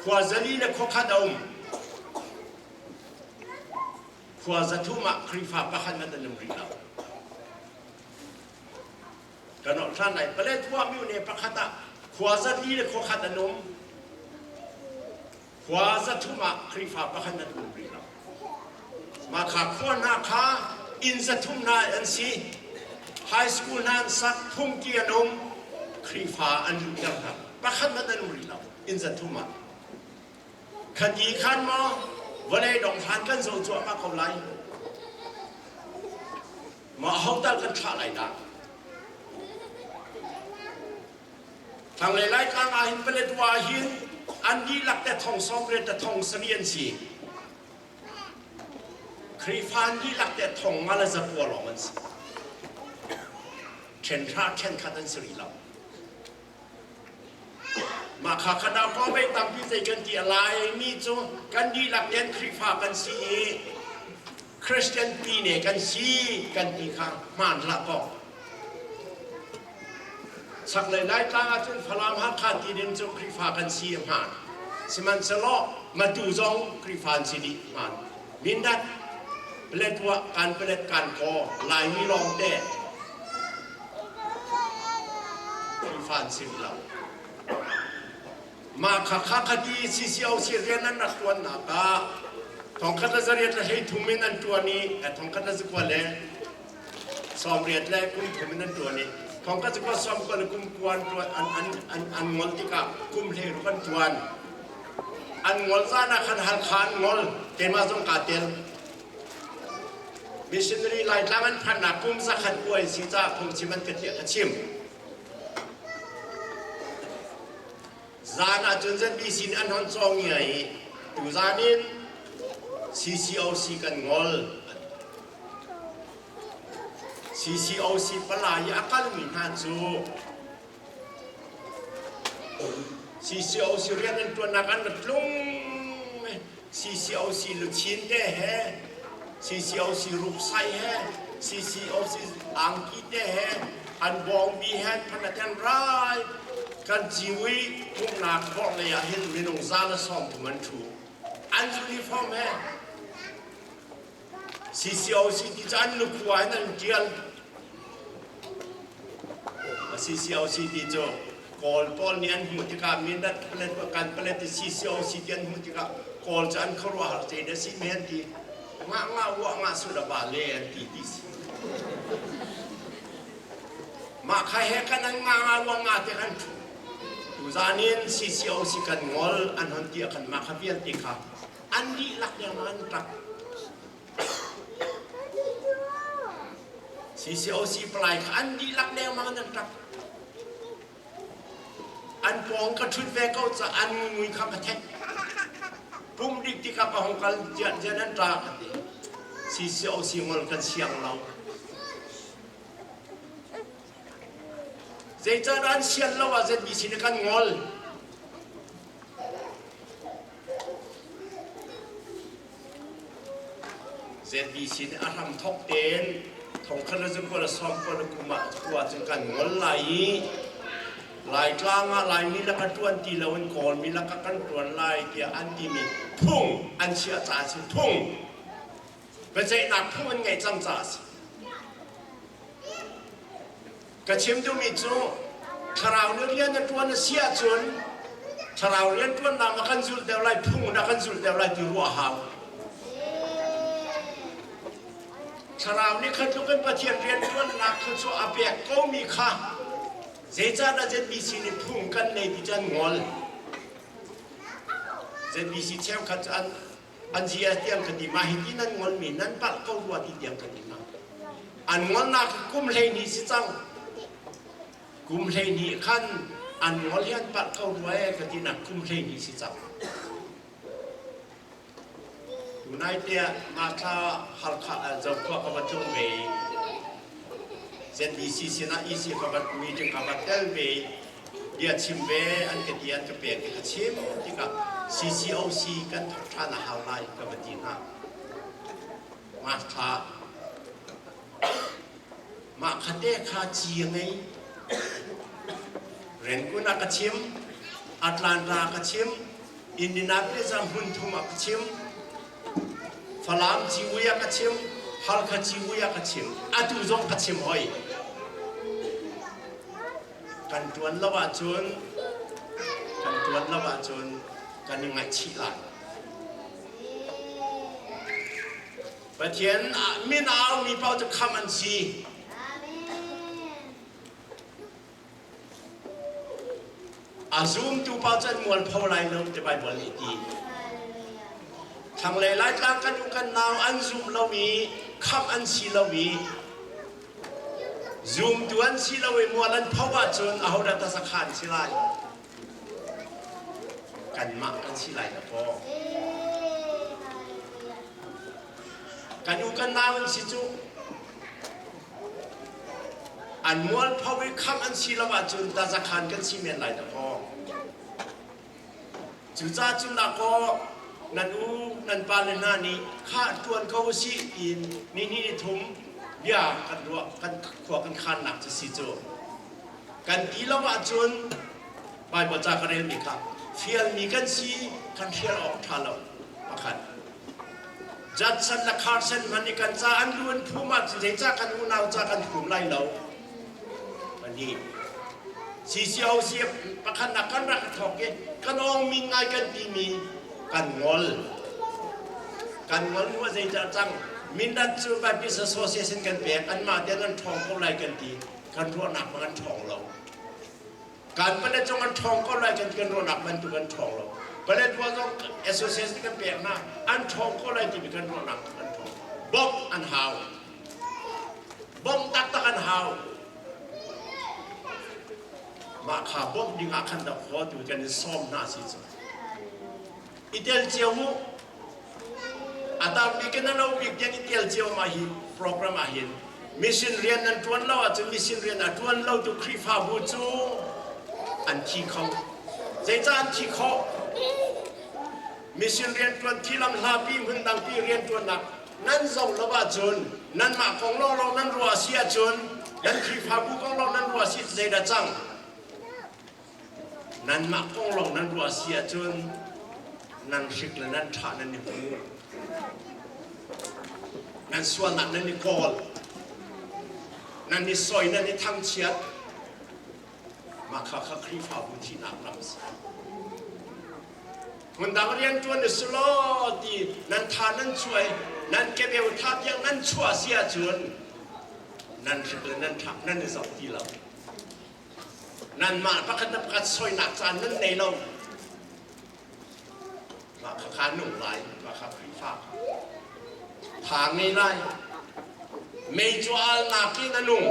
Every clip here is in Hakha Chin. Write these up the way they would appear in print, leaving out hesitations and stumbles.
Khua 400 le khua khat a um. Khua 300 ah Khrihfa pakhat hmanh an um rih lo. Kan awh hlan lai. Paletwa myone pakhat ah khua 400 le khua khat an um. Khua 300 ah Khrihfa pakhat hmanh an um rih lo. Mah kha khua hna kha inn 300 hna an si. High school hna an sak, phungki an um, Khrihfa an luhter hna. Pakhat hmanh an um rih lo, inn 300 ah. Khati khan maw vawlei dong hlan kan zoh cuahmah ko lai. Mah ho tal kan thlah lai dah? Thlanglei Laitlang ah hin Paletwa hin an dihlak te thong 80 te thong 7 an si. Khrihfa an dihlak te thong nga le 9 lawng an si. Ṭhen hra ṭhen khat an si rih lo. Mah kha kha dau ko vei tampi zei kan ti a Laimi cu kan dihlak ten Khrihfa kan si i Christian pine kan si kan ti kha hmaan hlah kaw. Chaklei Laitlang ahcun Falam Hakha ti ding cu Khrihfa kan si a hmaan. Sihmanhsehlaw Matu zong Khrihfa an si dih hmaan. Mindat, Paletwa, Kanpalet, Kankaw, Laimi lawngte Khrihfa an si rih lo. Mah kha kha khati CCOC rian an rak ṭuannak ah 1983 in an ṭuan i 1993 in an ṭuan i 1993 an ṭuan an an an an ngol tikah kum 16 an ṭuan. An ngol zan ah khan Halkha an ngol, keimah zong kaa tel. Missionary Laitlang an phanhnak kum 100 uai si caah phungchim an ka thiah ka chim. Zan ahcun ZBC nih an hon cawng ngia i tuzan in CCOC kan ngol. CCOC palai i a kalmi hna cu CCOC rian an ṭuannak an ra tlung. CCOC luchin te he, CCOC ruksai he, CCOC angki te he, an bawngbi he phanat an rai. Kan ciwi pumhnak vorhlei ah hin minung 130 an ṭhu. An uniform he CCOC ti cu an lukhua in an ṭial. CCOC ti cu Kawl pawl nih an hmuh tikah Mindat palet kan palet i CCOC ti an hmuh tikah Kawl cu an khuaruahhar te na si men ti ngah ngah uah ngah su da ba le an ti ti si. Mah kha he kan an nga nga uah nga te kan thu. Tuzan in CCOC kan ngol an hon ti kan mah kha vialte kha an dihlak deng an ṭap. CCOC palai kha an dihlak dengmang an ṭap. An pawng ka ṭhut ve ko ca an ngui kha ka theih. Pum dik tikah ka hong kal jian jian an ṭa ka ti. CCOC ngol kan siang lo. Zeicahdah an sian lo ah ZBC nih kan ngol. ZBC nih a hramthawk tein 1929 kum ah khua cu kan ngol lai i Laitlang ah Laimi laka ṭuan ti loin Kawlmi laka kan ṭuan lai tiah an timi phung an chiah caah a si. Phung biaceihnak phung an ngeih cang caah a si. Ka chim duhmi cu thlarau nih rian a ṭuan a si ahcun thlarau rianṭuannak ma kan zulh deuh lai phung dah kan zulh deuh lai ti ruah a hau. Thlarau nih kha tluk in Pathian rianṭuannak thluachuah a pek komi kha zeicahdah ZBC nih phung kan nei ti cu an ngol. ZBC cheukhat cu an an zia tiang ka ti ma hi ti nan ngolmi nan palh ko rua ti tiang ka ti ma an ngolnak kum 12 si cang kum 12 khan an ngol hi an palh ko rua e ka ti nak kum 12 si cang tunai te ah Martha Halkha Zokhua ka va tlung ve ZBC sinah EC ka va meeting ka va tel ve bia chim ve an ka ti an ka pek i ka chim tikah CCOC kan thawk ṭhan a hau lai ka va ti hna. Martha mah khate kha ci a ngei Rangoon ah ka chim Atlanta ka chim. Indianapolis ah hmun thum ah ka chim. Falam civui ah ka chim, Halkha civui ah ka chim. Atu zong ka chim hoi. Kan ṭuan lo ahcun kan ṭuan lo ahcun kan i ngaihchih lai. Pathian min a aumi paoh cu khamh an si. A zumtu paoh cu an mualpho lai lo ti Baibal nih ti. Thlanglei Laitlang kan u kan nau an zum lo i khamh an si lo i Zumtu an si lo i mual an pho ahcun ahodah tazakha an si lai? Kanmah kan si lai na paw. Kan u kan nau an si cu. An mual pho i khamh an si lo ahcun tazakhan kan si men lai na paw. Cucaah cun dahkaw nan u nan pale hna nih khah ṭuan ko u sih tiin ni hnih ni thum bia kan ruah kan khua kan khannak cu si cu. Kan ti lo ahcun Baibal ca ka relmi kha fialmi kan si kan hrial awk ṭha lo pakhat. Judson le Carson hmanh nih kan ca an lu an phum ahcun zeicah kan unau ca kan phum lai lo? Pahnih. CCOC pakhatnak kan rak i thawk i kan awngmi ngai kan timi kan ngol. Kan ngol hnu ah zeicah cang? Mindat cu Baptist Association kan pek, anmah te an ṭhawng ko lai kan ti. Kan ruahnak bang an ṭhawng lo. Kan palet zong an ṭhawng ko lai kan kan ruahnak bantuk an ṭhawng lo. Paletwa zong association kan pek hna, an ṭhawng ko lai timi kan ruahnak an ṭhawng. Bawmh an hau. Bawmh taktak an hau. Mah kha bawmh ding ah khan dah khaw tu kan in sawm hna si cu. I tel cio mu. A tam bik in a lo bik tiang i tel cio ma hi program ah hin mission rian nan ṭuan lo ahcun mission rian a ṭuan lo tu Khrihfabu cu an thi kho. Zeicah an thi khawh? Mission rian ṭuan thi lam hlapi hmun dangpi rian ṭuannak nan zoh lo ahcun nanmah kong lawnglawng nan ruah a si ahcun nan Khrihfabu kong lawng nan ruah a si zeidah cang? Nanmah kong lawng nan ruah si ahcun nan hrik le nan ṭha nan i hmu. Nan sualnak nan i kawl. Nan i soi, nan i thangchiat. Mah kha kha Khrihfabu thihnak lam a si. Hmundang rianṭuan i sulaw ti nan tha nan chuai, nan kebeu tha tiang nan chuah si ahcun nan hrik le nan ṭhak nan i zoh ti lo. Nanmah pakhat le pakhat soinak caan nan nei lo. Mah khakha nung lai, mah kha Khrihfa kha. Tha ngei lai. Mei cu alnak in a nung.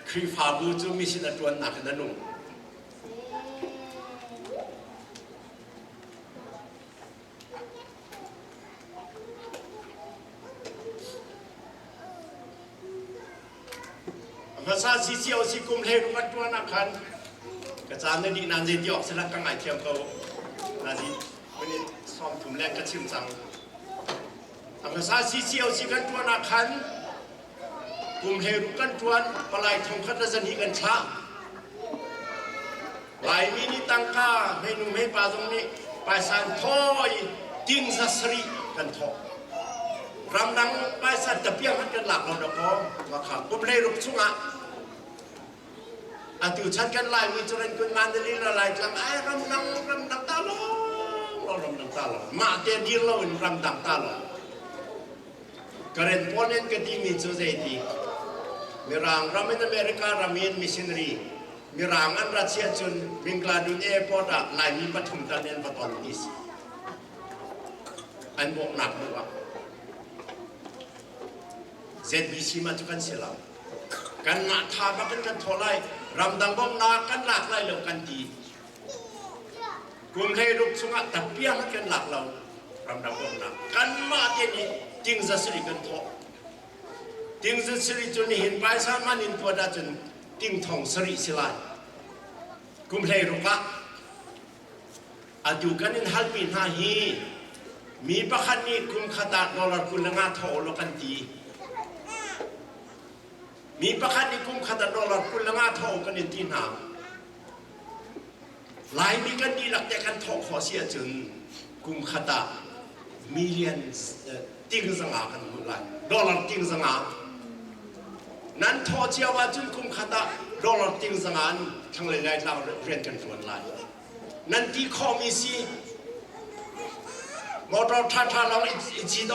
Khrihfabu cu mission a ṭuannak in a nung. Hmasa CCOC kum hlei ruk an ṭuan ah khan ka caan na dih nain zeiti awk si lah ka ngaithiam ko. Nazi minute 30 leng ka chim cang. A hmasa CCOC kan ṭuan ah khan kum hlei ruk kan ṭuan palai thong khat le zan hi kan thlah. Laimi nih tangka hmeinu hmeipa zong nih paisan thaw i ting za sarih kan thawh. Ramdang paisa tapiang han kan lak lo dah kaw makha kum hleiruk chungah atu chan kan Laimi cu ren kun Mandalay la Laitlang ai ramdang ramdang ta lawng lo ramdang ta lawng mah te dir lo in ramdang ta lawng Karen pawl in ka timi cu zeiti Mirang ram in America ram in missionary Mirang an rat siah cun Mingladun airport ah Laimi pathum tan in va ton ti si. An bawknak hnu ah ZBC ma cu kan si lo. Kan mah tha bak in kan thawh lai. Ramdang bawmhnak kan lak lai lo kan ti. Kum hleiruk chungah tapiang kan lak lo. Ramdang bawmhnak. Kanmah te nih tingza sari kan thawh. Tingza sari cu nihin paisa man in tuan ahcun ting thong sarih si lai. Kum hleiruk ah atu kan in halmi hna hi mi pakhat nih kum khat ah dollar 25 thawh law kan ti. Mi pakhat nih kum khat ah dollar 25 thawh kan in ti hna. Laimi kan dihlak te kan thawh khawh si ahcun kum khat ah million ting zanga kan hmuh lai. Dollar ting zanga. Nan thawh cio ahcun kum khat ah dollar ting zanga in thlanglei Laitlang rian kan ṭuan lai. Nan ti khawhmi si motor ṭhaṭha lawng i cit.